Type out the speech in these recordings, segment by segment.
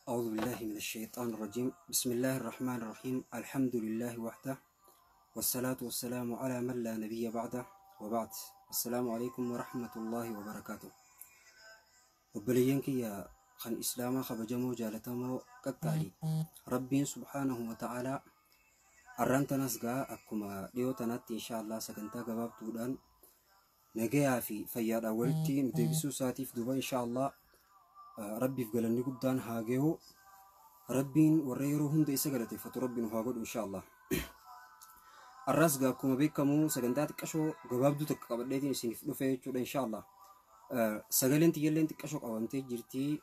أعوذ بالله من الشيطان الرجيم. بسم الله الرحمن الرحيم. الحمد لله وحده، والصلاة والسلام على من لا نبي بعده، وبعد. السلام عليكم ورحمة الله وبركاته. Obboleeyyan kiyya kan Islaamaa kabajamoo, jaalatamoo, qaqqaalii, Rabbiin subhaanahu wa ta'aalaa arraan tanas gaa akkuma dhiyoo tanatti insha Allah sagantaa gabaabduudhaan nagayaa fi fayyaadhaan walitti nu deebisuu isaatiif duba insha Allah Rabbiif galanni guddaan haa gahu. Rabbiin warra yeroo hunda isa galateeffatu Rabbi nu haa godhu insha Allah. Arraas gaa akkuma beekamu sagantaa xiqqashoo gabaabduu takka qabadheetiin isiniif dhufe jechuudha insha Allah. Sagaleen tiyyalleen xiqqashoo qabamtee jirti.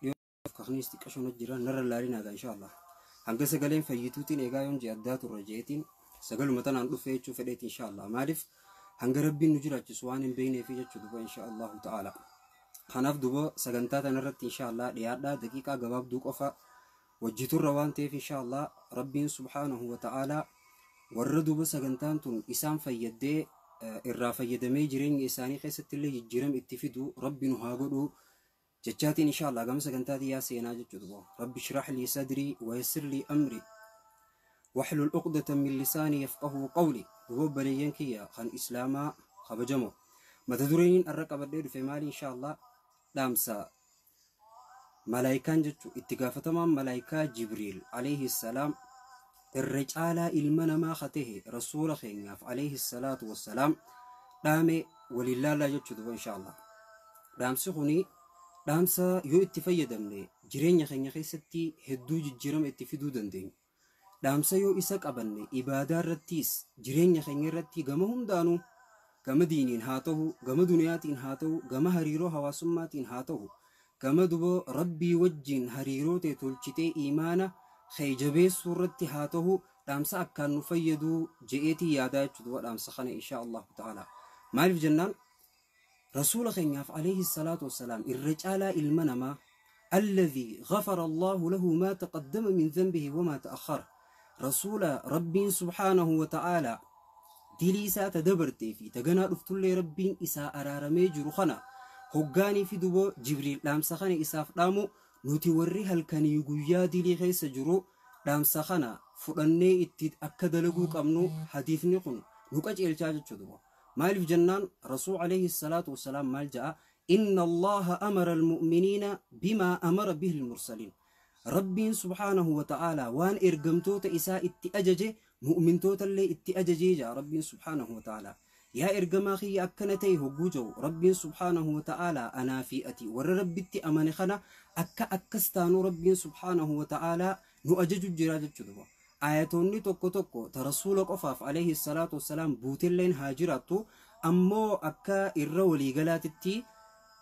Dhiyoo kaknis xiqqashoo jira, narra laalinaa gaa insha Allah. Hanga sagaleen fayyituutiin eegaa yoon jee addaa turre jeetiin sagaluma tanaan dhufe jechuu fedheeti insha Allah. Maaliif hanga Rabbiin nu jiraachisu waan hin beekneefi jechuu duba insha Allahu ta'ala. Kanaaf duba sagantaa tanarratti insha Allah dhiyaadhaa, daqiiqaa gabaabduu qofa wajji turra waan ta'eef insha Allah Rabbiin subhaanahu wa ta'ala warra duba sagantaan tun isaan fayyaddee irraa fayyadamee jireenya isaanii keessatti illee jijjiirama itti fidu Rabbi nu haa godhu jechaatiin insha Allah gama sagantaatii yaa seenaa jechuudha. رب اشرح لي صدري ويسر لي أمري واحلل عقدة من لساني يفقهوا قولي. Duba obboleeyyan kiyya kan Islaamaa kabajamoo, mata dureen irra qabadhee dhufe maali insha Allah? Dhaamsa malaayikaan jechuun itti gaafatamaan malaayikaa Jibriil alayhi salaam irra caalaa ilma namaa ka tahe rasuula keenyaaf alayhi salaatu wassalaam dhaame waliin laallaa jechuudha insha Allah. Dhaamsi kuni dhaamsa yoo itti fayyadamne jireenya keenya keessatti hedduu jijjiirama itti fiduu dandeenya. Dhaamsa yoo isa qabanne ibaadaa irrattis, jireenya keenya irratti gama hundaanuu, gama diiniin haa ta'u, gama duniyaatiin haa ta'u, gama hariiroo hawaasummaatiin haa ta'u, gama duba Rabbii wajjin hariiroo ta'e tolchitee imaana kee jabeessuu irratti haa ta'u, dhaamsa akkaan nu fayyaduu je'eetii yaadaa jechuudha dhaamsa kana insha Allahu ta'ala. Maaliif jennaan, rasuula keenyaaf alayhi salaatu wassalaam irra caalaa ilma namaa الذي غفر الله له ما تقدم من ذنبه وما تأخر، رسول ربي سبحانه وتعالى dilii isaa ta dabartee fi ta ganaa dhuftullee Rabbiin isaa araaramee jiru kana hoggaanii fi duboo Jibriil dhaamsa kana isaaf dhaamu, nuti warri halkanii guyyaa dilii keessa jiru dhaamsa kana fudhannee itti akka dalaguu qabnu hadiifni kun nu qajeelchaa jechuudha. Maaliif jennaan, rasuul alayhi salaatu wassalaam maal ja'a? إن الله أمر المؤمنين بما أمر به المرسلين. Rabbiin subhaanahu wa ta'ala waan ergamtoota isaa itti ajaje mu'mintoota illee itti ajajee jaa Rabbiin subhaanahu wa ta'ala. Yaa ergamaa kiyya akkana ta'e hogguu jiru, Rabbiin subhaanahu wa ta'ala anaa fi ati warra Rabbitti amane kana akka akkas taanuu Rabbiin subhaanahu wa ta'ala nu ajaju jira jechuudha. Ayatoonni tokko tokko ta rasuula qofaaf alayhi salaatu wassalaam buutelleen haa jiraattu, ammoo akka irra waliigalaatitti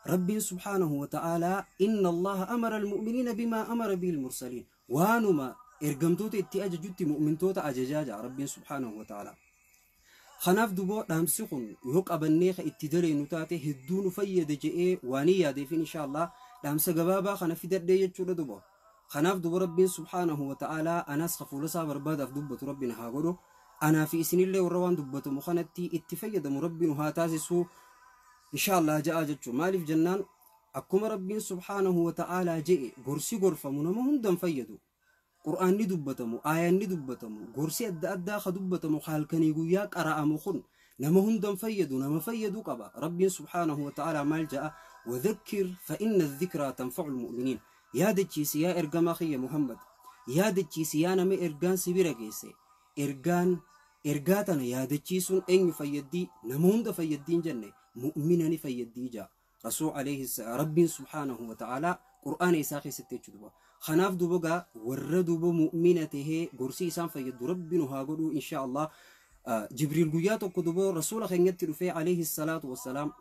Rabbiin subhaanahu wa ta'ala إن الله أمر المؤمنين بما أمر به المرسلين, waanuma ergamtoota itti ajajutti mu'mintoota ajajaa jaa Rabbiin subhaanahu wa ta'ala. Kanaaf duboo dhaamsi kun yoo qabannee ka itti daleenu taate hedduu nu fayyada je'ee waan yaadeefin insha Allah dhaamsa gabaabaa kana fidadhee jechuudha dubo. Kanaaf dubo Rabbiin subhaanahu wa ta'ala anaas hafuula isaa barbaadaaf dubbatu Rabbiin haa godhu. Anaa fi isinillee warra waan dubbatamu kanatti itti fayyadamu Rabbiin haa taasisu insha Allah ja'a jechuudha. Maaliif jennaan, akkuma Rabbiin subhaanahu wa ta'ala je'e gorsi gorfamu nama hundan fayyadu. Qur'aanni dubbatamu, aayanni dubbatamu, gorsi adda addaa ka dubbatamu, halkanii guyyaa qara'amu kun nama hundan fayyadu, nama fayyadu qaba. Rabbiin subhaanahu wa ta'ala maal ja'a? وذكر فإن الذكرى تنفع المؤمنين. Yaadachiisi yaa ergamaa kiyya Muhammad. Yaadachiisi yaa nama ergaan si bira geesse. Ergaan ergaa tana yaadachiisuun eenyu fayyaddi? Nama hunda fayyaddiin jenne, mu'mina ni fayyaddi jaa. Rasuul alayhi Rabbiin subhaanahu wa ta'ala Qur'aana isaa keessatti jechuudha. Kanaaf duba gaa warra duba mu'mina tahee gorsi isaan fayyadu Rabbi nu haa godhu insha Allah. Jibriil guyyaa tokko duba rasuula keenyatti dhufee alayhi salaatu wassalaam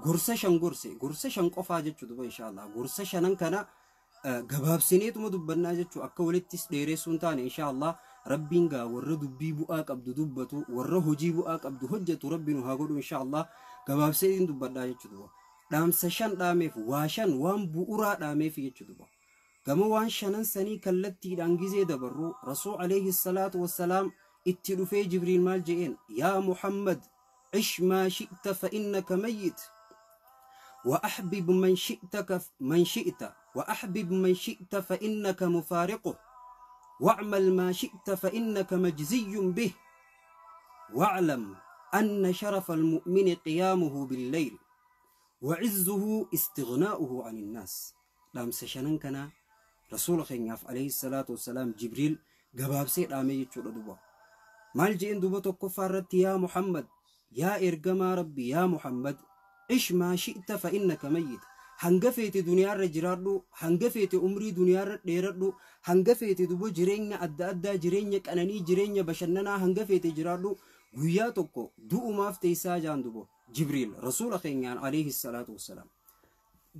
gorsa shan gorse, gorsa shan qofaa jechuudha duba insha Allah. Gorsa shanan kana gabaabsineetuma dubbannaa jechuu, akka walittis dheeressuun taane insha Allah. Rabbiin gaa warra dubbii bu'aa qabdu dubbatu, warra hojii bu'aa qabdu hojjetu Rabbi nu haa godhu insha Allah. Gabaabseetiin dubbadhaa jechuudha. Dhaamsa shan dhaameef, waa shan waan bu'uuraa dhaameef jechuudha. Gama waan shanan sanii kallattiidhaan gizee dabarru, rasuul alayhi salaatu wassalaam itti dhufee Jibriil maal je'een? يا محمد عش ما شئت فإنك ميت وأحبب من شئت من شئت. وأحبب من شئت فإنك مفارقه، واعمل ما شئت فإنك مجزي به، واعلم أن شرف المؤمن قيامه بالليل وعزه استغناؤه عن الناس. dhaamsa shanan kana rasuula keenyaaf alayhi salaatu wassalaam Jibriil gabaabsee dhaamee jechuudha duba. Maal je'een duba? Tokkoffaa irratti, yaa Muhammad, yaa ergamaa Rabbi, yaa Muhammad, عش ما شئت فإنك ميت. Hanga feete duniyaarra jiraadhu, hanga feete umrii duniyaarra dheeradhu, hanga feete duba jireenya adda addaa, jireenya qananii, jireenya bashannanaa hanga feete jiraadhu, guyyaa tokko du'umaaf teessaa jaan dubo Jibriil rasuula keenyaan alayhi salaatu wassalaam.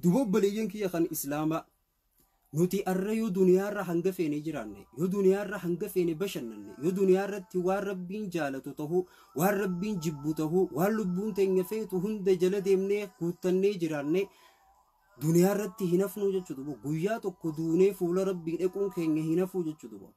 Duba obboleeyyan kiyya kan islaamaa, nuti arra yoo duniyaarra hanga feene jiraanne, yoo duniyaarra hanga feene bashannanne, yoo duniyaarratti waan Rabbiin jaalatu tahuu, waan Rabbiin jibbu tahuu, waan lubbuun teenya feetu hunda jala deemnee guuttannee jiraanne, duniyaarratti hin hafnuu jechuudha. Guyyaa tokko duunee fuula Rabbii dhaquun keenya hin hafuu jechuudha.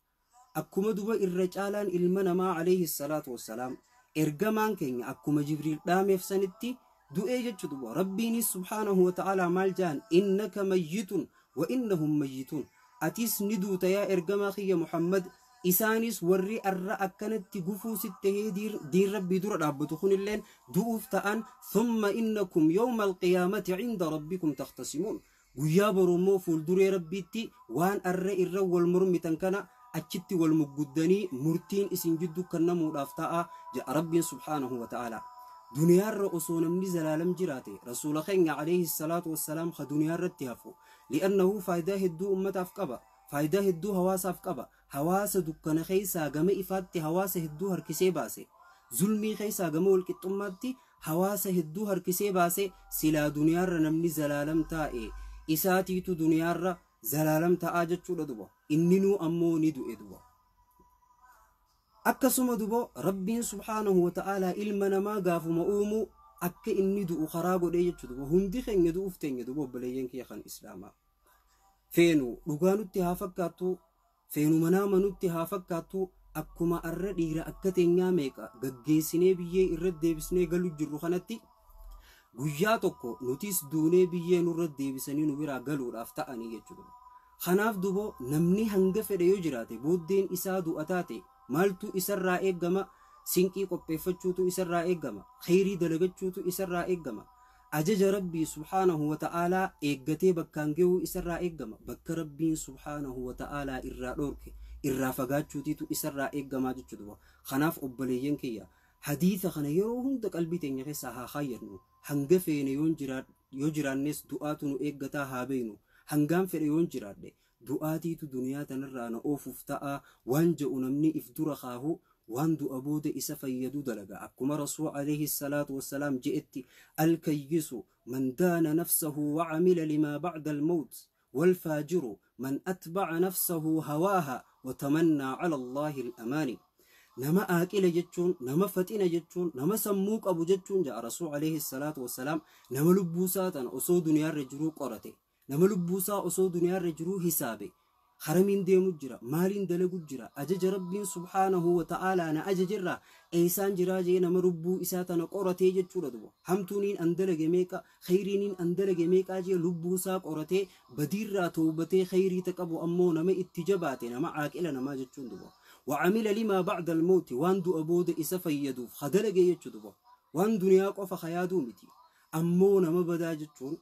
Akkuma duba irra caalaan ilma namaa alayhi salaatu wassalaam, ergamaan keenya, akkuma Jibriil dhaameef sanitti du'ee jechuudha. Rabbiinis subhaanahu wa ta'aalaa maal jaan? إنك ميت وإنهم ميتون. Atis ni duuta yaa ergamaa kiyya Muhammad, isaanis warri arra akkanatti gufuu sittahee diin Rabbii dura dhaabbatu kunilleen du'uuf ta'an. ثم إنكم يوم القيامة عند ربكم تختصمون. Guyyaa borummoo fuulduree Rabbiitti waan arra irra wal mormitan kana achitti wal mugguddanii murtiin isin jiddu kennamuudhaaf ta'a jedha Rabbiin subhaanahu wa ta'ala. Duniyaarra osoo namni zalaalam jiraate, rasuula keenya alayhi salaatu wassalaam ka duniyaarratti hafu, li'annahu faayidaa hedduu ummataaf qaba, faayidaa hedduu hawaasaaf qaba. Hawaasa dukkana keessaa gama ifaatti hawaasa hedduu harkisee baase, zulmii keessaa gama walqixxummaatti hawaasa hedduu harkisee baase. Silaa duniyaarra namni zalaalam taa'e, isaatiitu duniyaarra zalaalam ta'aa jechuudha duba. Inninuu ammoo ni du'e duba. Akkasuma duba Rabbiin subhaanahu wa ta'aalaa ilma namaa gaafuma uumuu akka inni du'u karaa godhee jechuudha. Hundi keenya du'uuf teenya duba. Obboleeyyan kiyya kan islaamaa, feenu dhugaa nutti haa fakkaattu, feenu manaama nutti haa fakkaattu, akkuma arra dhiira akka teenyaa meeqa gaggeessinee biyyee irra deebisnee galu jirru kanatti, guyyaa tokko nutis duunee biyyee nurra deebisanii nu biraa galuudhaaf ta'anii jechuudha. Kanaaf dubo namni hanga fedhe yoo jiraate, booddeen isaa du'a taate, maaltu isarraa eeggama? Sinqii qopheeffachuutu isarraa eeggama, kheyrii dalagachuutu isarraa eeggama, ajaja Rabbii subhaanahu wa ta'aalaa eeggatee bakkaan gahuu isarraa eeggama, bakka Rabbiin subhaanahu wa ta'aalaa irraa dhoorke irraa fagaachuutiitu isarraa eeggamaa jechuudha. Kanaaf obboleeyyan kiyya, hadiisa kana yeroo hunda qalbii teenya keessaa haa kaayyannu. Hanga feene yoo jiraannes du'aatu nu eeggataa haa beeynu. Hangaan fedhe yoon jiraadhe du'aatiitu duniyaa tanarraa na oofuuf ta'a waan je'u namni if dura kaahu, waan du'a booda isa fayyadu dalaga. Akkuma rasuul alayhi salaatu wassalaam je'etti, الكيس من دان نفسه وعمل لما بعد الموت، والفاجر من أتبع نفسه هواها وتمنى على الله الأماني. Nama aaqila jechuun, nama faxina jechuun, nama sammuu qabu jechuun, ja'a rasuul alayhi salaatu wassalaam, nama lubbuusaa tana osoo duniyaarra jiruu qorate, nama lubbuusaa osoo duniyaarra jiruu hisaabe. Haramiin deemu jira, maaliin dalagu jira, ajaja Rabbiin subhaanahu wa ta'aalaa na ajajarraa eessaan jiraa jee nama lubbuu isaa tana qoratee jechuudha duba. Hamtuuniin an dalage meeqa, khayriiniin an dalage meeqaa jee lubbuu isaa qoratee badiirraa toobatee, khayrii ta qabu ammoo nama itti jabaate, nama aaqila namaa jechuun duba. وعمل لما بعد الموت, waan du'a booda isa fayyaduuf hadalage jechuu duba. Waan duniyaa qofa hayaaduu miti. Ammoo nama badaa jechuun,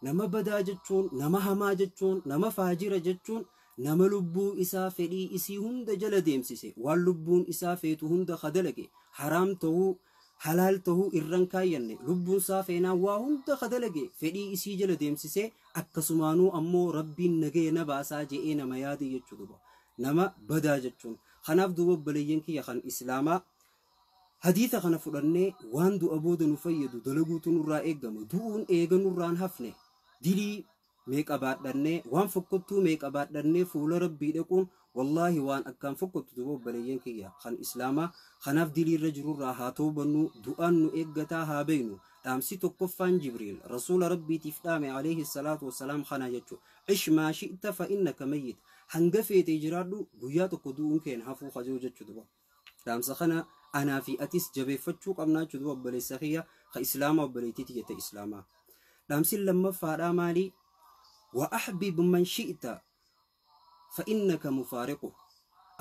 nama badaa jechuun, nama hamaa jechuun, nama faajira jechuun, nama lubbuu isaa fedhii isii hunda jala deemsise, waan lubbuun isaa feetu hunda hadalage, haraam ta'uu halaal ta'uu irran kaayyanne, lubbuun isaa feenaa waa hunda hadalage, fedhii isii jala deemsise, akkasumaanuu ammoo Rabbiin nagee na baasaa je'ee nama yaade jechuu duba nama badaa jechuun. Kanaaf duuba obboleeyyan kiyya kan islaamaa, hadiisa kana fudhannee waan du'a booda nu fayyadu dalaguutu nurraa eeggama. Du'uun eega nurraan hafne, dilii meeqa baadhannee, waan fokkottuu meeqa baadhannee fuula Rabbii dhaquun wallaahi waan akkaan fokkottu duuba obboleeyyan kiyya kan islaamaa. Kanaaf diliirra jirurraa haa toobannu, du'aan nu eeggataa haa beeynu. Dhaamsi tokkoffaan Jibriil rasuula Rabbiitiif dhaame alayhi salaatu wassalaam kana jechu: عش ما شئت فإنك ميت. Hanga feetee jiraadhu, guyyaa tokko du'uun keen hafuu kajoo jechuu duba. Dhaamsa kana anaa fi atis jabeeffachuu qabnaa jechuu duba, obboleessa kiyya ka islaamaa, obboleettiiti jette islaamaa. Dhaamsi lammaffaadhaa maalii? Wa ahbib man shi'ta fa innaka mufaariquh.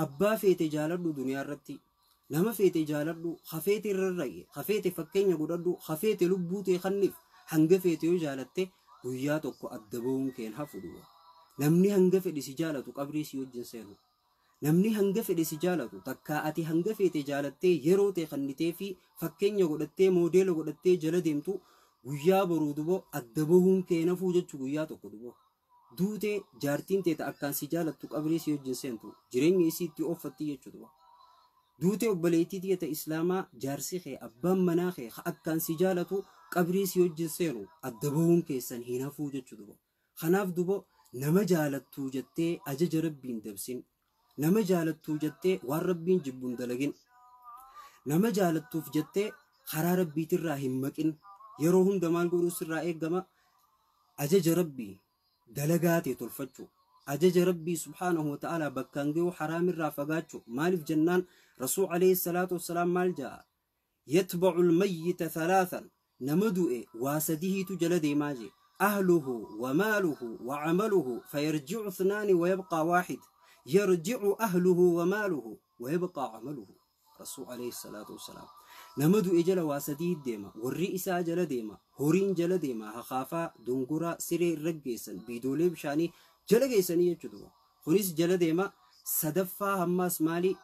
Abbaa feete jaaladhu duniyaa irratti, nama feete jaaladhu, hafeete irra ra'e, hafeete fakkeenya godhadhu, hafeete lubbuu tee kanniif, hanga feete yoo jaalatte guyyaa tokko adda ba'uun keen hafu du'a. Namni hanga fedhe si jaalatu qabrii si wajjin seenu. Namni hanga fedhe si jaalatu takkaa ati hanga feete jaalattee yeroo tee kannitee fi fakkeenya godhattee moodeela godhattee jala deemtu guyyaa boruu dubo adda bahuun kee nafuu jechuu guyyaa tokko dubo. Duutee jaartiin teeta akkaan si jaalattu qabrii si wajjin seentu jireenya isii itti ooffatti jechuu duba. Duutee obboleettii teeta islaamaa jaarsi kee abbaan manaa kee akkaan si jaalatu qabrii si wajjin seenu adda bahuun keessan hin hafuu jechuu duba. Kanaaf dubo nama jaalattuu jettee ajaja rabbiin dabsin. Nama jaalattuu jettee waan rabbiin jibbuun dalagin. Nama jaalattuuf jettee karaa rabbiitirraa hin maqin. Yeroo hunda maal godhuu sirraa eegama? Ajaja rabbii dalagaa ta'e tolfachuu. Ajaja rabbii subhaanahu wa ta'ala bakkaan ga'uu haraamirraa fagaachuu. Maaliif jennaan Rasuul alayhi salaatu wassalaam maal ja'a? Yatba'u al-mayyita thalathan. Nama du'e waa sadihiitu jala deemaa jee. Ahluhu wa maaluhu wa camaluhu fayarji'u ithnaani wa yabqaa waahid. Yarji'u ahluhu wa maaluhu wa yabqaa camaluhu. Rasuul alayhi salaatu wassalaam. Nama du'e jala waa sadii deema, warri isaa jala deema, horiin jala deema, hakaafaa, dongoraa, siree irra geessan, biidoolee bishaanii jala geessanii jechuudha. Kunis jala deema, sadaffaa hammaas maali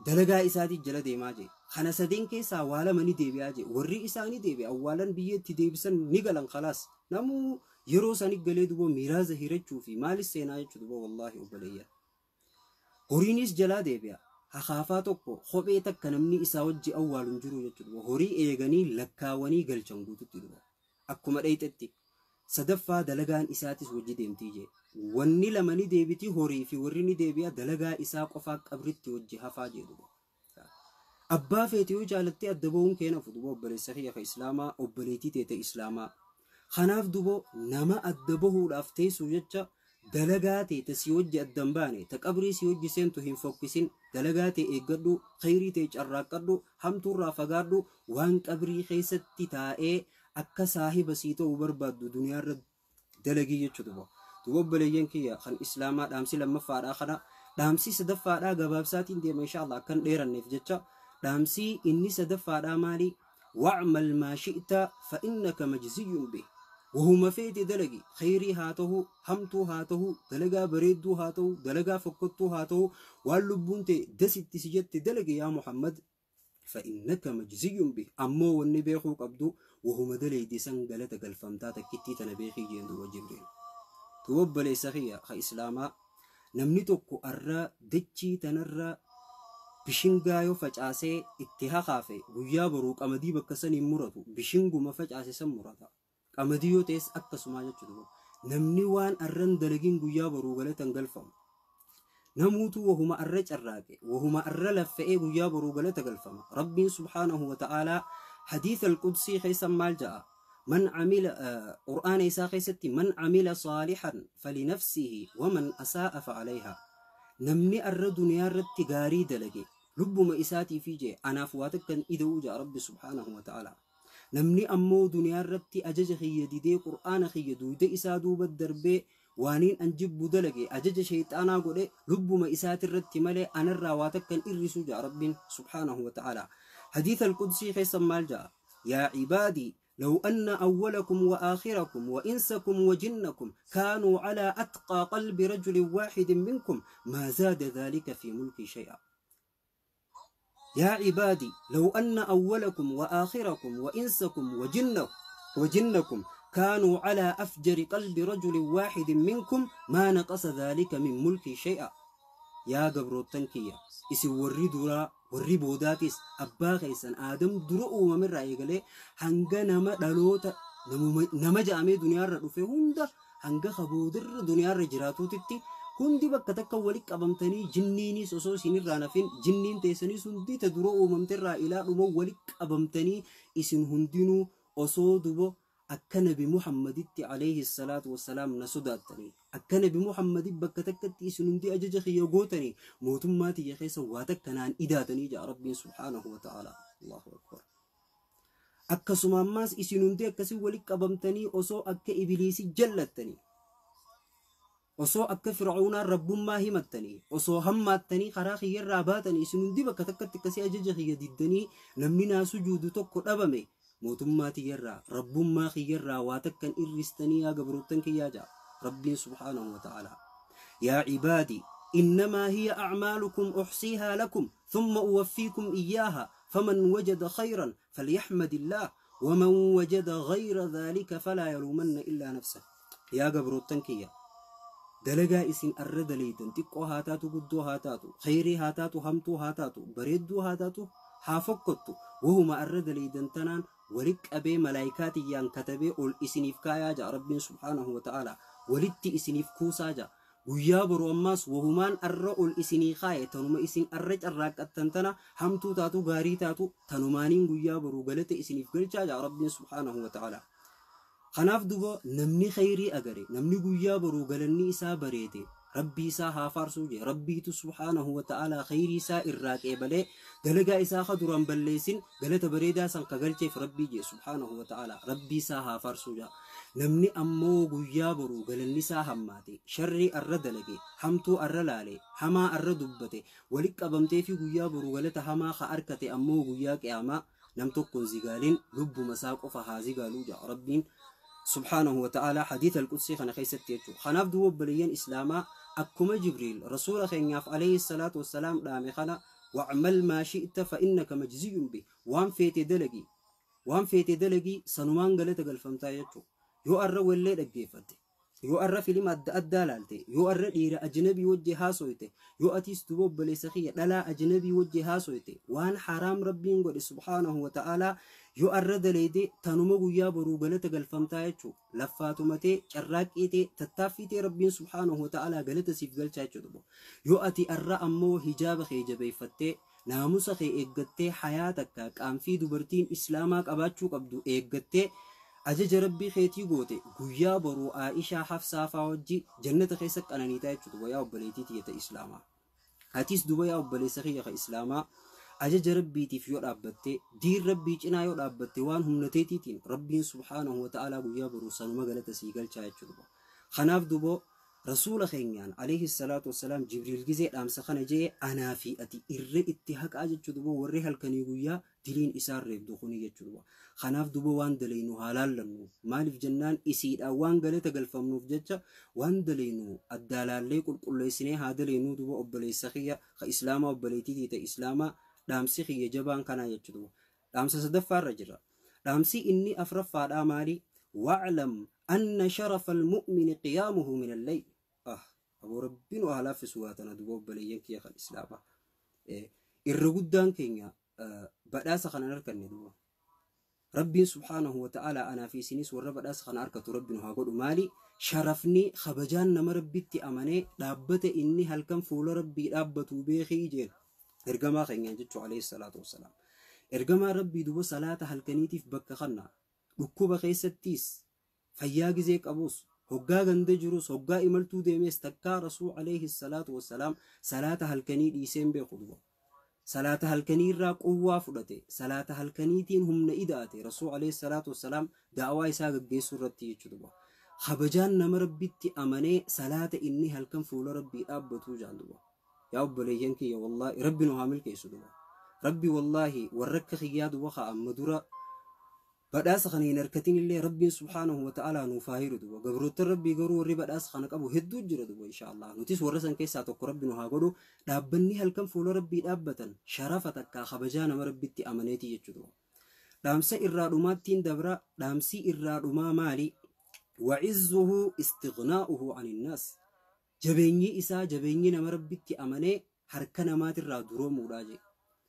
dalagaa isaatii jala deemaa jee. Kana sadeen keessaa waa lama ni deebi'aa jee. Warri isaa ni deebi'a, awwaalan biyyeetti deebisan ni galan khalaas. Namuu yeroo isaanii galee duba miiraaza hirachuu fi maalis seenaa jechuudha wallaahi obboleeyyan. Horiinis jalaa deebi'a. Hakaafaa tokko kophee takka namni isaa wajji awwaalu hin jiru jechuudha. Horii eeganii lakkaawanii galchan guututti duba. Akkuma dheeyxetti. Sadaffaa dalagaan isaatis wajji deemtii jee. Wanni lama ni deebiti horii fi warri ni deebi'a dalagaa isaa qofaa qabritti wajji hafaa jee duba. Abbaa feete yoo jaalattee adda ba'uun kee nafu duba obboleessa kiyya ka islaamaa obboleettii teete islaamaa. Kanaaf dubo nama adda bahuudhaaf teessu jecha dalagaa ta'e si wajji adda hin baane ta qabrii si wajji seentu hin fokkisin, dalagaa ta'e eeggadhu, khayrii ta'e carraaqqadhu, hamtuurraa fagaadhu, waan qabrii keessatti taa'ee akka saahiba sii ta'uu barbaaddu duniyaarra dalagii jechuudha duba. Duba obboleeyyan kiyya kan islaamaa dhaamsi lammaffaadhaa kana dhaamsi sadaffaadhaa gabaabsaatiin deema inshaallah akkan dheeranneef jecha dhaamsi inni sadaffaadhaa maali? Wa'mal maa shi'ta fa innaka majziyyun bih. Wahuma feete dalagi, khayrii haa ta'u, hamtuu haa ta'u, dalagaa bareedduu haa ta'u, dalagaa fokkottuu haa ta'u, waan lubbuun ta'e dasitti si jette dalagi yaa Muhammad fa innaka majziyyun bih. Ammoo wanni beekuu qabdu wahuma dalaydi san galata galfamtaa takkittii tana beekii jeen duba Jibriil. Duba obboleessa kiyya ka islaamaa namni tokko arra dachii tanarra bishingaa yoo facaasee itti hakaafe guyyaa boruu qamadii bakka saniin muratu bishinguma facaase san murata. Qamadii yoo ta'es akkasumaa jechuudha. Namni waan arran dalagin guyyaa boruu galatan galfamu. Namuutu wahuma arra carraaqe, wahuma arra laffa'ee guyyaa boruu galata galfama. Rabbiin subhaanahu wa ta'aalaa hadiisa al-Qudsii keessa maal ja'a? Man amila Qur'aana isaa keessatti man amila saalihan falinafsihi wa man asaa'a fa'alayha. Namni arra duniyaa irratti gaarii dalage lubbuma isaatii fi jee anaaf waa takkan ida'uu ja'a Rabbi subhaanahu wa ta'aalaa. Namni ammoo duniyaa irratti ajaja kiyya didee Qur'aana kiyya duuda isaa duuba darbee waaniin an jibbu dalage ajaja shayxaanaa godhe lubbuma isaatirratti malee anarraa waa takkan irrisu ja'a Rabbiin subhaanahu wa ta'aalaa. Hadiisa al-Qudsii keessa maal ja'a? Yaa cibaadii law anna awwalakum wa aakhirakum wa insakum wa jinnakum kaanuu calaa atqaa qalbi rajulin waaxidin minkum maa zaada dhaalika fi mulkii shay'a. يا عبادي لو أن أولكم وآخركم وإنسكم وجنكم كانوا على أفجر قلب رجل واحد منكم ما نقص ذلك من ملكي شيئا. يا قبروتنكية إسي وري دورا وري بوداتيس أبا خيسان آدم درؤو ومن رأي قلي هنگا نما دلوتا نما جامي دنيا الرفه هندا هنگا خبودر دنيا الرجراتو تتي hundi bakka takka walitti qabamtanii jinniinis osoo isinirraa nafin jinniin teessanis hundi ta dura uumamterraa ilaa dhuma walitti qabamtanii isin hundinuu osoo dubo akka nabi Muhammaditti alayhi salaatu wassalaam na sodaattanii akka nabi Muhammadi bakka takkatti isin hundi ajaja kiyya gootanii mootummaa tiyya keessa waa takka naan idaatanii ja'a Rabbiin subhaanahu wa ta'ala. Allahu akbar. Akkasuma ammaas isin hundi akkasii walitti qabamtanii osoo akka ibiliisii jallattanii Osoo akka Fir'aawnaan rabbummaa himattanii, osoo hammaattanii karaa kiyyarraa baatanii, isin hundi bakka takkatti akkasii ajaja kiyya diddanii namni naa sujuudu tokko dhabame, mootummaa tiyyarraa, rabbummaa kiyyarraa waa takkan irristanii yaa gabroottan kiyyaa ja'a Rabbiin subhaanahu wa ta'aalaa. Yaa cibaadi, innamaa hiya acmaalukum uxsiihaa lakum thumma uwaffiikum iyyaaha, faman wajada khayran falyaxmadillaah, waman wajada ghayra dhaalika falaa yaluumanna illaa nafsah. Yaa gabroottan kiyya, dalagaa isin arra dalaydan xiqqoo haa taatu, guddoo haa taatu, khayrii haa taatu, hamtuu haa taatu, bareedduu haa taatu, haa fokkottu, wahuma arra dalaydan tanaan walit qabee malaayikaa tiyyaan katabee ol isiniif kaayaa ja'a Rabbiin subhaanahu wa ta'aalaa. Walitti isiniif kuusaa ja'a. Guyyaa boru ammaas wahumaan arra ol isinii kaaye, tanuma isin arra carraaqqattan tana, hamtuu taatu gaarii taatu, tanumaaniin guyyaa boruu galata isiniif galchaa ja'a Rabbiin subhaanahu wa ta'aalaa. Kanaaf duba namni khayrii agare, namni guyyaa boruu galanni isaa bareede, Rabbii isaa haa faarsuu jee. Rabbiitu subhaanahu wa ta'aalaa khayrii isaa irraa qeebalee dalagaa isaa ka duraan balleessin galata bareedaa san ka galcheef Rabbii jee subhaanahu wa ta'aalaa. Rabbii isaa haa faarsuu jaa. Namni ammoo guyyaa boruu galanni isaa hammaate, sharrii arra dalage, hamtuu arra laale, hamaa arra dubbate, walit qabamtee fi guyyaa boruu galata hamaa ka arkate ammoo guyyaa qiyaamaa nam tokkoon zigaalin, lubbuma isaa qofa haa zigaaluu jaa Rabbiin subhaanahu wa ta'aalaa hadiisa al-qudsii kana keessatti jechuudha. Kanaaf duuba obboleeyyan Islaamaa, akkuma Jibriil rasuula keenyaaf alayhi salaatu wassalaam dhaame kana, wa'mal maa shi'ta fa innaka majziyyun bih, waan feete dalagi, waan feete dalagi, sanumaan galata galfamtaa jechuudha. Yoo arra wellee dhaggeeffatte, yoo arra filima adda addaa laalte, yoo arra dhiira ajnabii wajji haasoyte, yoo atiis duuba obboleessa kiyya dhalaa ajnabii wajji haasoyte, waan haraam Rabbiin godhe subhaanahu wa ta'aalaa yoo arra dalayde, tanuma guyyaa boruu galata galfamtaa jechuu. Laffaatumatee, carraaqqiitee, tattaaffiitee Rabbiin subhaanahu wa ta'aalaa galata siif galchaa jechuudha. Yoo ati arra ammoo hijaaba kee jabeeffattee, naamusa kee eeggattee, hayaa takka qaanfii dubartiin Islaamaa qabaachuu qabdu eeggattee, ajaja Rabbii keetii goote, guyyaa boruu Aishaa, Hafsaa faa wajji jannata keessa qananiitaa jechuudha. Yaa obboleettii tiyyata Islaamaa, atis duba yaa obboleessa kiyya ka Islaamaa, ajaja Rabbiitiif yoo dhaabbatte, diin Rabbii cinaa yoo dhaabbatte, waan humna teetiitiin Rabbiin subhaanahu wa ta'aalaa guyyaa boruu sanuma galata sii galchaa jechuudha. Kanaaf dubo rasuula keenyaan alayhi salaatu wassalaam Jibriil gizee dhaamsa kana jee, anaa fi ati irra itti haqaa jechuudha, warri halkanii guyyaa diliin isaan reebdu kuni jechuudha. Kanaaf duba waan dalaynu haa laallannu. Maaliif jennaan, isiidhaan waan galata galfamnuuf jecha waan dalaynu addaa laallee qulqulleessinee haa dalaynuu. Duba obboleessa kiyya ka Islaamaa, obboleettii ta'e Islaamaa, dhaamsi kiyya jabaan kanaa jechuudha. Dhaamsa sadaffaarra jira. Dhaamsi inni afraffaadhaa maali? Wa'lam anna sharafa almu'mini qiyaamuhu min al-layl. Aboo, Rabbiin waa laaffisu waa tana. Duba obboleeyyan kiyya kan Islaamaa, irra guddaan keenya badhaasa kanan arganne. Duba Rabbiin subhaanahu wa ta'aalaa anaa fi isinis warra badhaasa kana argatu Rabbiin haa godhu. Maali sharafni kabajaan nama Rabbitti amanee dhaabbata inni halkan fuula Rabbii dhaabbatu beekii jeen ergamaa keenyaan jechuu alayhi salaatu wassalaam. Ergamaa Rabbii duba salaata halkaniitiif bakka kanna, dhukkuba keessattiis, fayyaa gizee qabus, hoggaa ganda jirus, hoggaa imaltuu deemes, takkaa Rasuul alayhi salaatu wassalaam salaata halkanii dhiiseen beeku. Duba salaata halkanii irraa quwwaa fudhate, salaata halkaniitiin humna ida'ate Rasuul alayhi salaatu wassalaam da'awaa isaa gaggeessuu irratti jechuudha. Kabajaan nama Rabbitti amanee salaata inni halkan fuula Rabbii dhaabbatuu jaan. Duba yaa obboleeyyan kiyya, wallaahi Rabbi nu haa milkeessu. Duba Rabbi wallaahi warra akka kiyyaa duba haa amma dura badhaasa kana hin harkatin illee Rabbiin subhaanahu wa ta'aalaa nuuf haa hiru. Duba gabroottan Rabbii garuu warri badhaasa kana qabu hedduu jira. Duba insha Allah nutis warra san keessaa tokko Rabbi nu haa godhu. Dhaabbanni halkan fuula Rabbii dhaabbatan sharafa takkaa kabajaa nama Rabbitti amaneeti jechuudha. Dhaamsa irraa dhumaattiin dabra. Dhaamsi irraa dhumaa maali? Wacizzuhu istighnaa'uhu ani innaas. Jabeenyi isaa, jabeenyi nama Rabbitti amanee harka namaatirraa duroomuudha jee.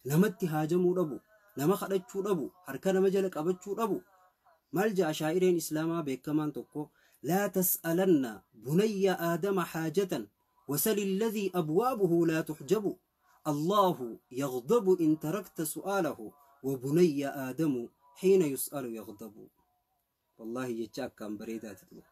Namatti haajamuu dhabu, nama kadhachuu dhabu, harka nama jala qabachuu dhabu. Maal ja'a shaa'ireen Islaamaa beekamaan tokko? Laa tas'alanna bunayya Aadama haajatan, wasali alladhii abwaabuhu laa tuxjabu, Allahu yaghdabu in tarakta su'aalahu, wa bunayya Aadamu xiina yus'alu yaghdabu. Wallaahi jecha akkaan bareedaati. Duba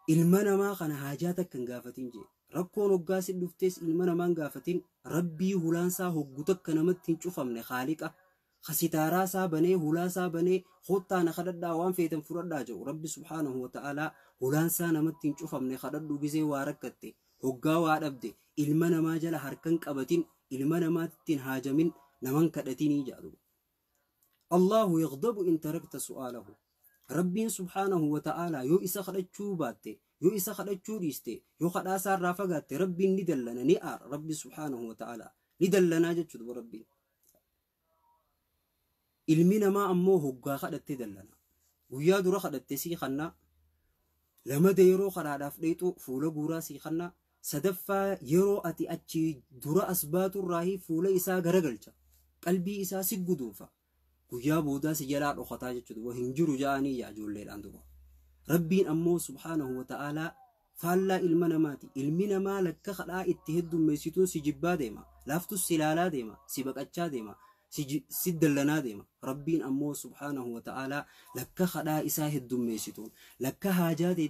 ilma namaa kana haajaa takka hin gaafatin jee. Rakkoon hoggaa si dhuftees ilma namaa hin gaafatin. Rabbii hulaansaa hoggu takka namatti hin cufamne, Khaaliqa kasitaaraasaa banee, hulaasaa banee, "Kottaa na kadhadhaa, waan feetan fudhadhaa" jedhu, Rabbi subhaanahu wa ta'aalaa. Hulaansaa namatti hin cufamne kadhadhu gizee waa rakkatte, hoggaa waa dhabde, ilma namaa jala harkan qabatin, ilma namaatti hin haajamin, naman kadhatinii jedhu. Allahu yaghdabu in tarakta su'aalahu. Rabbiin subhaanahu wa ta'aalaa yoo isa kadhachuu baatte, yoo isa kadhachuu dhiiste, yoo kadhaasaa irraa fagaatte, Rabbiin ni dallana, ni aara. Rabbi subhaanahu wa ta'aalaa ni dallanaa jechuudha Rabbiin. Ilmi namaa ammoo hoggaa kadhatte dallana. Guyyaa dura kadhatte sii kannaa, lamada yeroo kadhaadhaaf dheexu fuula guuraa sii kannaa, sadaffaa yeroo ati achi dura as baaturraahi fuula isaa garagalcha. Qalbii isaa si guduunfa. Guyyaa boodaa si jalaa dhokataa jechuudha. Hin jiru ja'anii yaa ijoolleedhaan duba. Rabbiin ammoo subhaanahu wa ta'aalaa faallaa ilma namaati. Ilmi namaa lakka kadhaa itti heddummeessituun si jibbaa deema. Laaftus si ilaalaa deema. Si baqachaa deema. Si dallanaa deema. Rabbiin ammoo subhaanahu wa ta'aalaa lakka kadhaa isaa heddummeessituun, lakka haajaa ta'e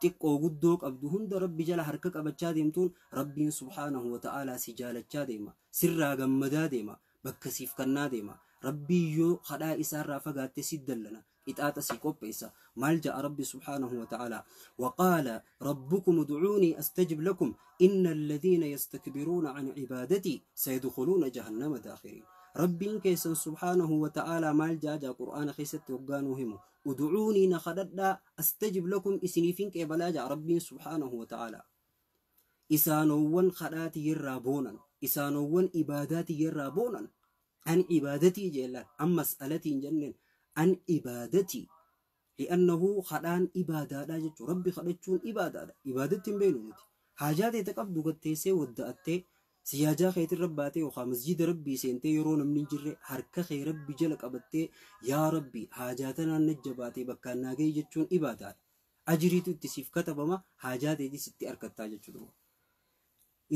xiqqoo guddoo qabdu hunda Rabbi jala harka qabachaa deemtuun Rabbiin subhaanahu wa ta'aalaa si jaalachaa deema. Sirraa gammadaa deema. Bakka siif kannaa deema. Rabbii yoo kadhaa isaarraa fagaatte si dallana. Qixaaxa si qopheessa. Maal ja'a Rabbi subhaanahu wa ta'aalaa? Waqaala rabbukum udcuunii astajib lakum inna alladhiina yastakbiruuna an cibaadatii sayadkhuluuna jahannama daakhiriin. Rabbiin keessan subhaanahu wa ta'aalaa maal ja'a ja'a Qur'aana keessatti hoggaa nuu himu? Udcuunii na kadhadhaa, astajib lakum isiniifin qeebalaa ja'a Rabbiin subhaanahu wa ta'aalaa. Isaanowwan kadhaatii irraa boonan, isaanowwan ibaadaatii irraa boonan, an ibaadatii jeellaan, an mas'alatii hin jenneen, an ibaadatii. Li'annahu kadhaan ibaadaadha jechuudha. Rabbi kadhachuun ibaadaadha. Ibaadatti hin beeknu nuti. Haajaa ta'e qabdu gatteessee wadda'attee siyaajaa keetirra baatee yookaan masjida Rabbii seentee yeroo namni hin jirre harka kee Rabbi jala qabattee yaa Rabbi haajaa tanaan na jabaatee bakkaan naa gahi jechuun ibaadaadha. Ajiriitu itti siif katabama, haajaa ta'etis itti argattaa jechuudha.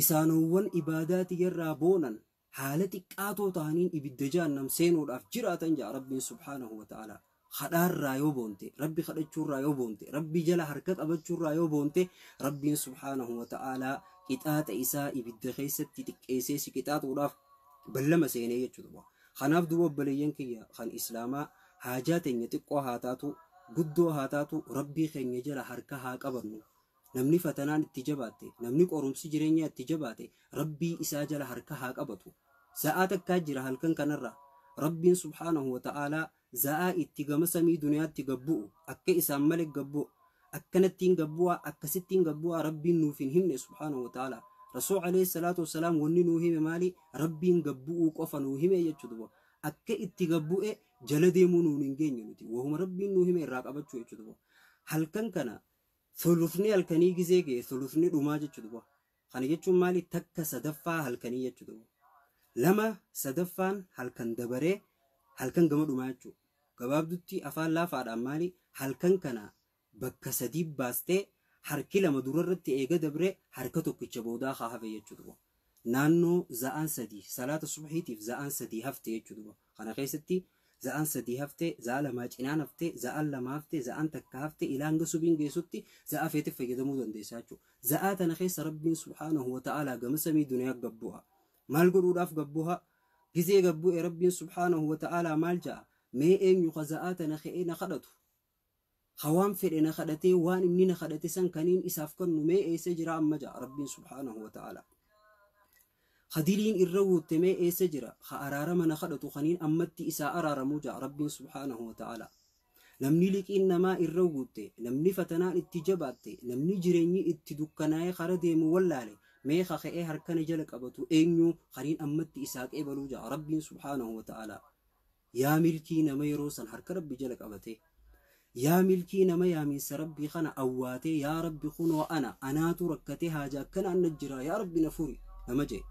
Isaanowwan ibaadaati irraa boonan haala xiqqaatoo ta'aniin ibidda jahannam seenuudhaaf jiraatan ja'a Rabbiin subhaanahu wa ta'aalaa. Kadhaarraa yoo boonte, Rabbi kadhachuurraa yoo boonte, Rabbi jala harka qabachuurraa yoo boonte, Rabbiin subhaanahu wa ta'aalaa qixaaxa isaa ibidda keessatti xiqqeessee si qixaaxuudhaaf ballama seenee jechuudha. Kanaaf duuba obboleeyyan kiyya kan Islaamaa haajaa teenya xiqqoo haa taatu, guddoo haa taatu, Rabbii keenya jala harka haa qabannu. Namni fatanaan itti jabaatte, namni qorumsi jireenyaa itti jabaate, Rabbii isaa jala harka haa qabatu. Za'aa takkaa jira halkan kanarra. Rabbiin subhaanahu wa ta'aalaa za'aa itti gama samii duniyaatti gabbu'u, akka isaan malee gabbu'u, akkanattiin gabbu'aa, akkasittiin gabbu'aa Rabbiin nuuf hin himne subhaanahu wa ta'aalaa. Rasuul alayhi salaatu wasalaam wanni nuu hime maali? Rabbiin gabbu'uu qofa nuu hime jechuudha. Akka itti gabbu'e jala deemuu nuun hin geenye nuti. Wahuma Rabbiin nuu hime irraa qabachuu jechuudha. Halkan kana thuluthni halkanii gizee ga'e thuluthni dhumaa jechuudha. Kana jechuun maali? Takka sadaffaa halkanii jechuudha. Lama sadaffaan halkan dabaree halkan gama dhumaa jechuudha. Gabaabdutti afaan laafaadhaan maali? Halkan kana bakka sadii baastee harki lama durarratti eega dabree harka tokkicha boodaa haa hafe jechuudha. Naannoo za'aan sadii salaata subhiitiif za'aan sadii hafte jechuudha. Kana keessatti za'aan sadii hafte, za'a lamaa cinaan hafte, za'aan lama hafte, za'aan takka hafte, ilaa hanga subiin geessutti za'a feete fayyadamuu dandeessa jechuudha. Za'aa tana keessa Rabbiin subhaanahu wa ta'aalaa gama samii duniyaa gabbu'a. Maal godhuudhaaf gabbu'a? Gizee gabbu'e Rabbiin subhaanahu wa ta'aalaa maal ja'a? Mee eenyu ka za'aa tana ka'ee na kadhatu? Hawaan fedhe na kadhatee waan inni na kadhate san kaniin isaaf kennu mee eessa jira amma ja'a Rabbiin subhaanahu wa ta'aalaa. Hadiliin irra guutte mee eessa jira? Ha araarama na kadhatu kaniin ammatti isaa araaramuu ja'a Rabbiin subhaanahu wa ta'aalaa. Namni liqiin namaa irra guutte, namni fatanaan itti jabaatte, namni jireenyi itti dukkanaa'ee kara deemu wallaale, mee kaka'ee harkana jala qabatu eenyu kaniin ammatti isaa qeebaluu ja'a Rabbiin subhaanahu wa ta'aalaa. Yaa milkii nama yeroo san harka Rabbi jala qabate. Yaa milkii nama yaamiinsa Rabbii kana awwaatee yaa Rabbi kunoo ana anaatu rakkatee haajaa akkana anna jira yaa Rabbi na furi nama jee.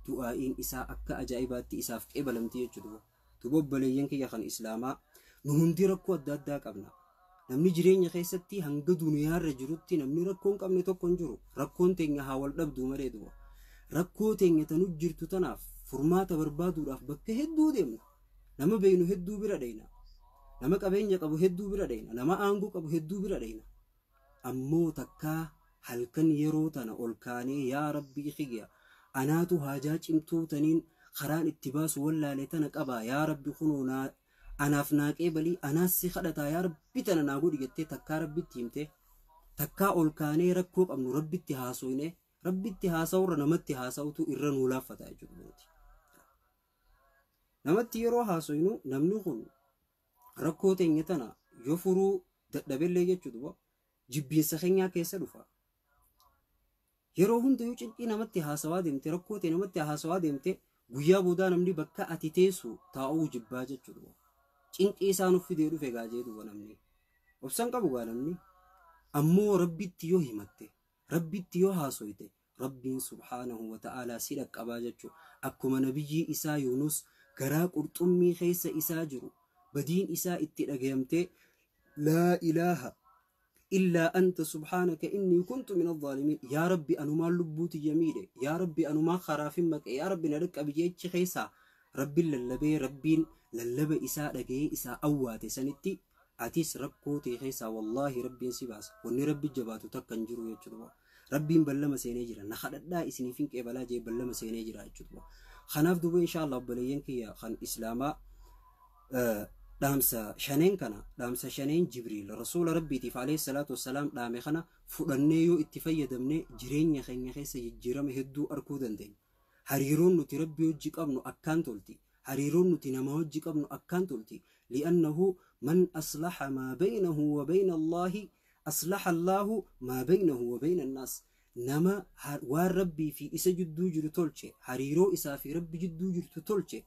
Du'aa'iin isaa akka ajaa'ibaatti isaaf qeebalamti jechuudha. Duuba obboleeyyan kiyya kan Islaamaa nu hundi rakkoo adda addaa qabna. Namni jireenya keessatti hanga duniyaarra jirutti namni rakkoo hin qabne tokko hin jiru. Rakkoon teenya haa wal dhabduu malee duuba. Rakkoo teenya tanu jirtu tanaaf furmaata barbaaduudhaaf bakka hedduu deemna. Nama beeynu hedduu bira dhayna. Nama qabeenya qabu hedduu bira dhayna. Nama aangoo qabu hedduu bira dhayna. Ammoo takkaa halkan yeroo tana ol kaanee yaa Rabbii kiyya anaatu haajaa cimtuu taniin karaan itti baasu wallaale tana qabaa yaa Rabbi kunoo naa anaaf naa qeebalii anaas si kadhataa yaa Rabbi tana naa godhi jettee takkaa Rabbitti himte. Takkaa ol kaanee rakkoo qabnu rabbitti haasoyne, rabbitti haasa'urra namatti haasa'utu irra nuu laaffata jechuudha. Namatti yeroo haasoynu namni kun rakkoo teenya tana yoo furuu dadhabellee jechuudha jibbiinsa keenyaa keessa dhufa. Yeroo hundayyuu cinqii namatti haasawaa deemte, rakkoo ta'e namatti haasawaa deemte, guyyaa boodaa namni bakka ati teessu taa'uu jibbaa jechuudha. Cinqii isaan of fidee dhufe gaa jeetu namni. Obsan qabu gaa namni. Ammoo rabbitti yoo himatte, rabbitti yoo haasoyte, rabbiin subhaanahu wa ta'aalaa si dhaqqabaa jechuudha. Akkuma nabiyyii isaa Yuunus garaa qurxummii keessa isaa jiru badiin isaa itti dhagayamtee laa ilaaha illaa anta subhaanaka innii kuntu min adh-dhaalimiin, yaa rabbi anumaan lubbuuti yamiidhe, yaa rabbi anumaan karaafin maqe, yaa rabbi na dhaqqabi jechi keessaa rabbiin lallabee rabbiin lallaba isaa dhagayee isaa awwaate sanitti atis rakkoo ta'e keessaa wallaahi rabbiin si baasa. Wanni rabbi jabaatu takka hin jiru jechuudha. Rabbiin ballama seenee jira, na kadhadhaa isiniif hin qeebalaa jee ballama seenee jira jechuudha. Kanaaf duuba insha Allah obboleeyyan kiyya kan islaamaa, dhaamsa shaneen kana, dhaamsa shaneen Jibriil rasuula rabbiitiif alayhi salaatu wassalaam dhaame kana fudhannee yoo itti fayyadamne jireenya keenya keessa jijjiirama hedduu arguu dandeenya. Hariiroon nuti rabbii hojii qabnu akkaan tolti. Hariiroon nuti nama hojii qabnu akkaan tolti. Li'annahu man aslaha maa baynahu wa bayna Allaahi aslaha Allaahu maa baynahu wa bayna annaas. Nama waan rabbii fi isa jidduu jiru tolche, hariiroo isaa fi rabbi jidduu jirtu tolche,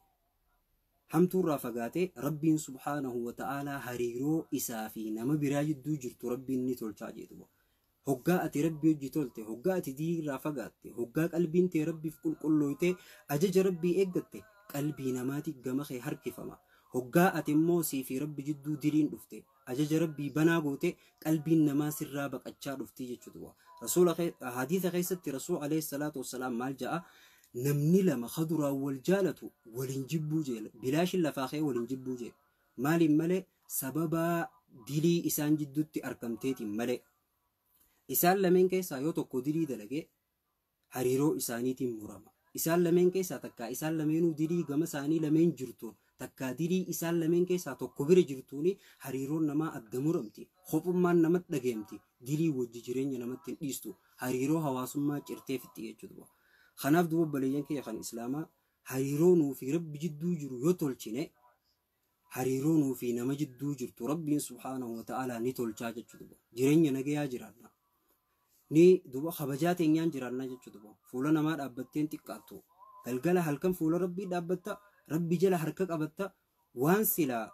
hamtuurraa fagaatee, rabbiin subhaanahu wa ta'aalaa hariiroo isaa fi nama biraa jidduu jirtu rabbiin ni tolchaa jedhu. Hoggaa ati rabbii hojii tolte, hoggaa ati diinirraa fagaatte, hoggaa qalbiin tee rabbiif qulqullooyte, ajaja rabbii eeggatte, qalbii namaati gama kee harkifama. Hoggaa ati immoo sii fi rabbi jidduu diliin dhufte, ajaja rabbii banaa goote, qalbiin namaa sirraa baqachaa dhufti jechuudha. Rasuula hadiisa keessatti rasuul alayhi salaatu wassalaam maal ja'a? Namni lama kaduraan wal jaalatu waliin jibbuu jee, bilaashin lafaa kee waliin jibbuu jee. Maaliin malee? Sababaa dilii isaan jidduutti argamteetiin malee. Isaan lameen keessaa yoo tokko dilii dalage hariiroo isaaniitiin murama. Isaan lameen keessaa takkaa isaan lameenuu dilii gama isaanii lameen jirtuun, takkaa dilii isaan lameen keessaa tokko bira jirtuuni hariiroon namaa adda muramti. Kophummaan namatti dhageemti. Dilii wajji jireenya namatti hin dhiistu. Hariiroo hawaasummaa cirtee fixxi jechuudha. Kanaaf duuba obboleeyyan kiyya kan islaamaa, hariiroo nuu fi rabbi jidduu jiru yoo tolchine, hariiroo nuu fi nama jidduu jirtu rabbiin subhaanahu wa ta'aalaa ni tolchaa jechuudha. Jireenya nagayaa jiraanna. Ni duuba kabajaa teenyaan jiraannaa jechuudha. Fuula namaa dhaabbatteen xiqqaattu. Galgala halkan fuula rabbii dhaabbatta, rabbi jala harka qabatta, waan silaa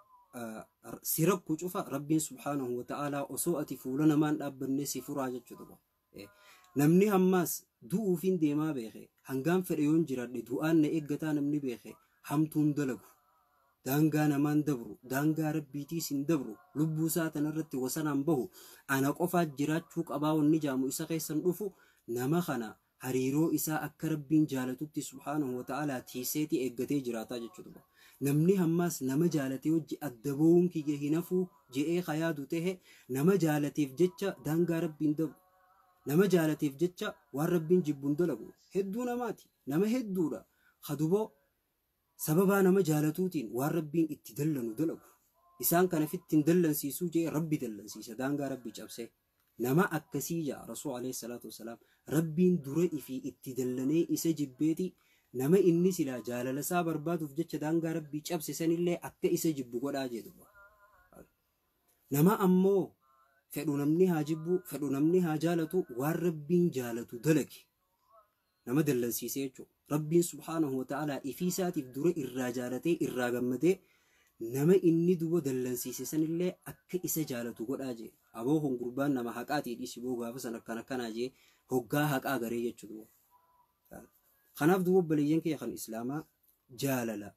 si rakku cufa rabbiin subhaanahu wa ta'aalaa osoo ati fuula namaan dhaabbanne si furaa jechuudha. Namni hammaas du'uufiin deemaa beeke, hangaan fedhe yoon jiraadhe du'aan na eeggataa namni beeke hamtuun dalagu. Daangaa namaan dabru, daangaa rabbiitiis hin dabru, lubbuu isaa tanarratti wasanaan bahu, ana qofaa jiraachuu qabaa wanni jaamu isa keessan dhufu, nama kana hariiroo isaa akka rabbiin jaalatutti subhaanahu wa ta'aalaa tiiseetii eeggatee jiraataa jechuudha. Namni hammaas nama jaalatee hojii adda ba'uun kiyya hin hafuu je'ee kayaadu tahe nama jaalateef jecha daangaa rabbiin dabru. Nama jaalateef jecha waan rabbiin jibbuun dalagu hedduu namaati. Nama hedduudha. Kaduboo sababaa nama jaalatuutiin waan rabbiin itti dallanu dalagu. Isaan kana fitti hin dallansiisuu jee rabbi dallansiisa daangaa rabbi cabsee. Nama akkasii jaa Rasuul alayhi salaatu wasalaam rabbiin dura ifii itti dallanee isa jibbeeti nama inni silaa jaalala isaa barbaaduuf jecha daangaa rabbii cabse sanillee akka isa jibbu godhaa jedhu. Nama ammoo fedhu namni haa jibbu, fedhu namni haa jaalatu, waan rabbiin jaalatu dalage. Nama dallansiisee jechuudha. Rabbiin subhaanahu wa ta'aalaa ifii isaatiif dura irraa jaalatee irraa gammadee nama inni duba dallansiise sanillee akka isa jaalatu godhaa jee. Aboo kun gurbaan nama haqaatii dhiisi boo gaafa san akkana akkanaa jee hoggaa haqaa garee jechuudha. Kanaaf duuba obboleeyyan kiyya kan islaamaa, jaalala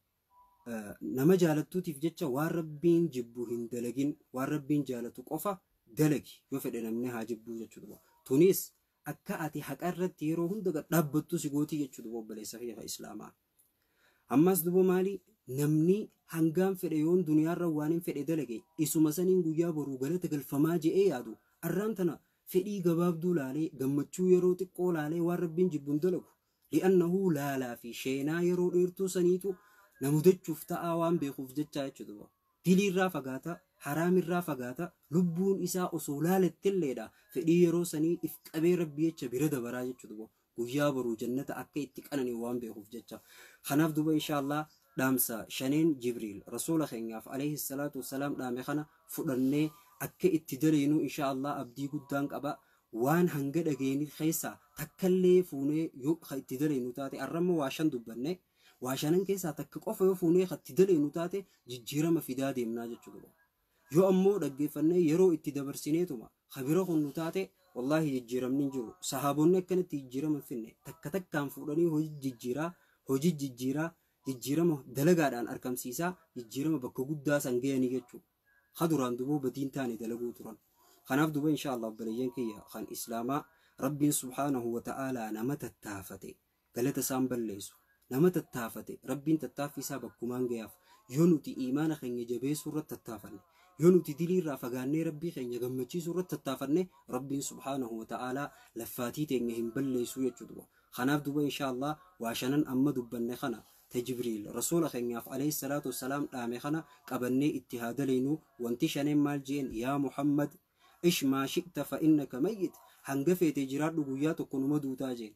nama jaalattuutiif jecha waan rabbiin jibbu hin dalagin, waan rabbiin jaalatu qofa dalagi, yoo fedhe namni haa jibbuu jechuudha. Tunis akka ati haqa irratti yeroo hunda gad dhaabbattu si gootii jechuudha obboleessa kiyya kan islaamaa. Ammas duuba maali, namni hangaan fedhe yoon duniyaarra waan hin fedhe dalage isuma saniin guyyaa boruu galata galfamaa je'ee yaadu arraan tana fedhii gabaabduu laalee, gammachuu yeroo xiqqoo laalee waan rabbiin jibbuun dalagu. Li'annahu laalaa fi sheenaa yeroo dheertuu saniitu na mudachuuf ta'aa waan beekuuf jecha jechuudha. Diliirraa fagaata, Haraamirraa fagaata. Lubbuun isaa osoo laalettelleedha. Fedhii yeroo sanii if qabee rabbi jecha bira dabaraa jechuudha. Guyyaa boruu jannata akka itti qananii waan beekuuf jecha. Kanaaf duuba inshaallah dhaamsa shaneen Jibriil rasuula keenyaaf alayhi salaatu wassalaam dhaame kana fudhannee akka itti daleenu inshaallah abdii guddaan qaba. Waan hanga dhageeni keessaa takkallee fuunee yoo itti daleenu taate arramma waa shan dubbanne waa shanan keessaa takka qofa yoo fuunee itti daleenu taate jijjiirama fidaa deemnaa jechuudha. Yoo ammoo dhaggeeffannee yeroo itti dabarsineetuma habira kunnu taate wallaahi jijjiiramni hin jiru. Sahaabonni akkanatti jijjiirama hin finne takka takkaan fuudhanii hojii jijjiiraa jijjiirama dalagaadhaan argamsiisaa jijjiirama bakka guddaa san gahanii jechuudha. Ha duraan duboo badiin taane dalaguu turan. Kanaaf duba inshaallah obboleeyyan kiyya kan islaamaa rabbiin subhaanahu wa ta'aalaa nama tattaafate galata isaan balleessu nama tattaafate rabbiin tattaaffii isaa bakkumaan gayaaf yoo nuti iimaana keenya jabeessuu irratti tattaafanne yoo nuti dilii irraa fagaannee rabbii keenya gammachiisuu irratti tattaafanne rabbiin subhaanahu wa ta'aalaa laffaatii teenya hin balleessu jechuudha. Kanaaf duba inshaallah waa shanan amma dubbanne kana Jibriil rasuula keenyaaf alayhi salaatu wassalaam dhaame kana qabannee itti haa daleynu. Wanti shaneen maal jeen yaa Muhammad ish maa shi'ta fa innaka mayyit hanga feete jiraadhu guyyaa tokko numa duutaa jeen.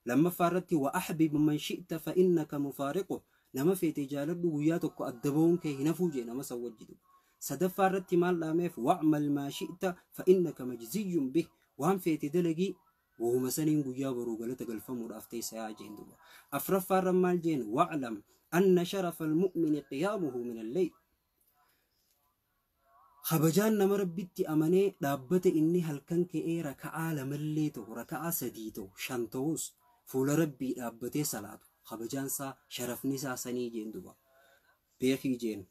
Lammaffaa irratti wa ahbib man shi'ta fa innaka mufaariqu nama feete jaaladhu guyyaa tokko adda ba'uun kee hin hafuu jee nama san wajjidu. Sadaffaa irratti maal dhaameef wa'mal maa shi'ta fa innaka majziyyun bih waan feete dalagii wahuma saniin guyyaa boruu galata galfamuudhaaf teessa yaa jeen duba. Afraffaa irra maal jeen wa'lam anna sharafa almu'mini qiyaamuhu min alleyl. Kabajaan nama rabbitti amanee dhaabbata inni halkan ka'ee raka'aa lamallee ta'u raka'aa sadii ta'u shan ta'us fuula rabbii dhaabbatee salaatu kabajaan isaa sharafni isaa sanii jeen duba. Beekii jeen.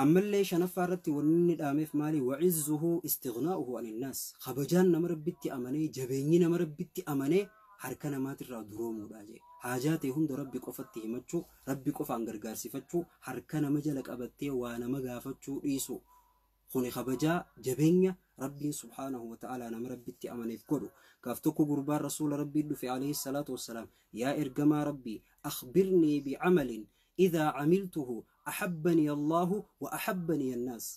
Ammallee shanaffaa irratti wanni inni dhaameef maali wa'izzuhu istighnaa'uhu aninnaas kabajaan nama rabbitti amanee jabeenyi nama rabbitti amanee harka namaatirraa duroomuudha jee. Haajaa ta'e hunda rabbi qofatti himachuu rabbi qofaan gargaarsifachuu harka nama jala qabattee waa nama gaafachuu dhiisu. Kuni kabajaa jabeenya rabbiin subhaanahu wa ta'aalaa nama rabbitti amaneef godhu. Gaaf tokko gurbaan rasuula rabbii dhufe alayhi salaatu wassalaam yaa ergamaa rabbii akhbirnii bicamalin idhaa camiltuhu ahabbanii Allahu wa ahabbanii annaas.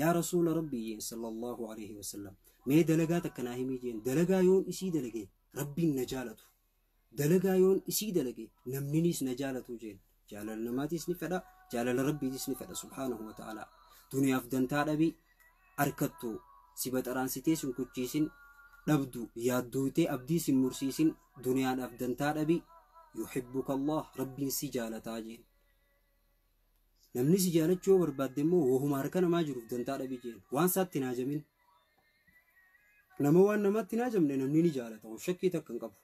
Yaa rasuula rabbii jeen sallallahu alayhi wasallam mee dalagaa takka naa himii jeen dalagaa yoon isii dalage rabbiin na jaalatu. Dalagaa yoon isii dalage namninis na jaalatu jeen. Jaalala namaatis ni fedha jaalala rabbiitis ni fedha subhaanahu wa ta'aalaa. Duniyaaf dantaa dhabii arkattu si baxaraansitee sin kuchiisin dhabdu yaaddooytee abdii sin mursiisin duniyaadhaaf dantaa dhabii yuhibbuka Allah rabbiin si jaalataa jeen. Namni si jaalachuu yoo barbaadde immoo wahuma harka namaa jiruuf dantaa dhabii jeen waan isaatti hin haajamin. Nama waan namaatti hin haajamne namni ni jaalata shakkii takka hin qabu.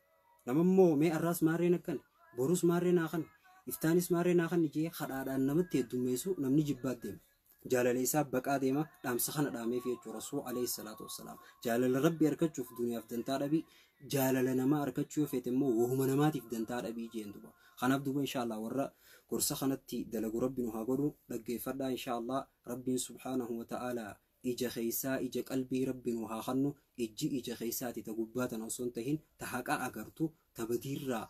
Nama immoo mee arraas maarreen akkan borus maarreen haa kan iftaanis maarreen haa kan jee kadhaadhaan namatti heddummeessu namni jibbaat deema. Jaalala isaa baqaa deema dhaamsa kana dhaameef jechuudha rasuul alayhi salaatu wassalaam. Jaalala rabbii argachuuf duniyaaf dantaa dhabii jaalala namaa argachuu yoo feete immoo wahuma namaatiif dantaa dhabii jeen duba. Kanaaf duba inshaallah warra gorsa kanatti dalagu rabbi nu haa godhu dhaggeeffadhaa inshaallah rabbiin subhaanahu wa ta'aalaa ija keessaa ija qalbii rabbi nu haa kennu ijji ija keessaati ta gubbaa tana osoo hin tahin ta haqa agartu ta badiirraa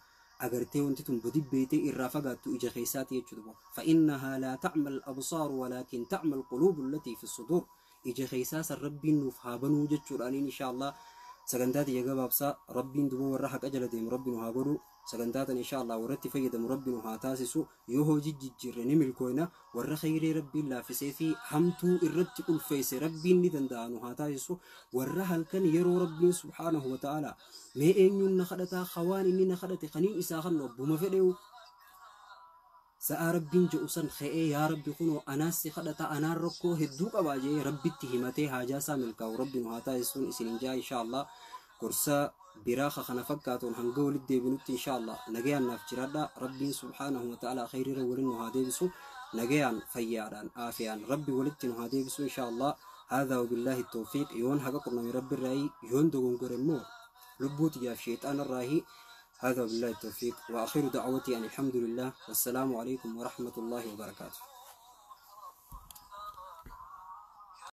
agartee wanti tun badi beeytee irraa fagaattu ija keessaati jechuudha. Fa innahaa laa ta'mal absaaru walaakin ta'mal quluubu allatii fi suduur. Ija keessaa san rabbiin nuuf haa banuu jechuudhaaniin inshaallah sagantaa tiyya gabaabsaa rabbiin duba warra haqa jala deemu rabbi nu haa godhu. Sagantaa tana inshaallah warra itti fayyadamu rabbi nu haa taasisu. Yoo hojii jijjiirre ni milkooyna warra khayrii rabbiin laaffisee fi hamtuu irratti ulfeesse rabbiin ni danda'a nu haa taasisu. Warra halkan yeroo rabbiin subhaanahu wa ta'aalaa mee eenyuun na kadhataa hawaan inni na kadhate kaniin isaa kan abbuma fedheewu sa'aa rabbiin jedhu san ka'ee yaa rabbi kunoo anaas si kadhata anaan rakkoo hedduu qabaa jee rabbitti himatee haajaa isaa milkaa'u rabbi nu haa taasisuun isinin jaa inshaallah gorsa biraa kana fakkaatuun hanga walitti deebinutti inshaallah nagayaan naaf jiraadha rabbiin subhaanahu wa ta'aalaa khayriira waliin nu haa deebisu nagayaan fayyaadhaan aafiyaan rabbi walitti nu haa deebisu inshaallah. هذا وبالله التوفيق. يون حق قرنا رب الرأي يون دغون غرمو لبوت يا شيطان الراهي. هذا وبالله التوفيق وآخر دعوتي أن الحمد لله والسلام عليكم ورحمة الله وبركاته.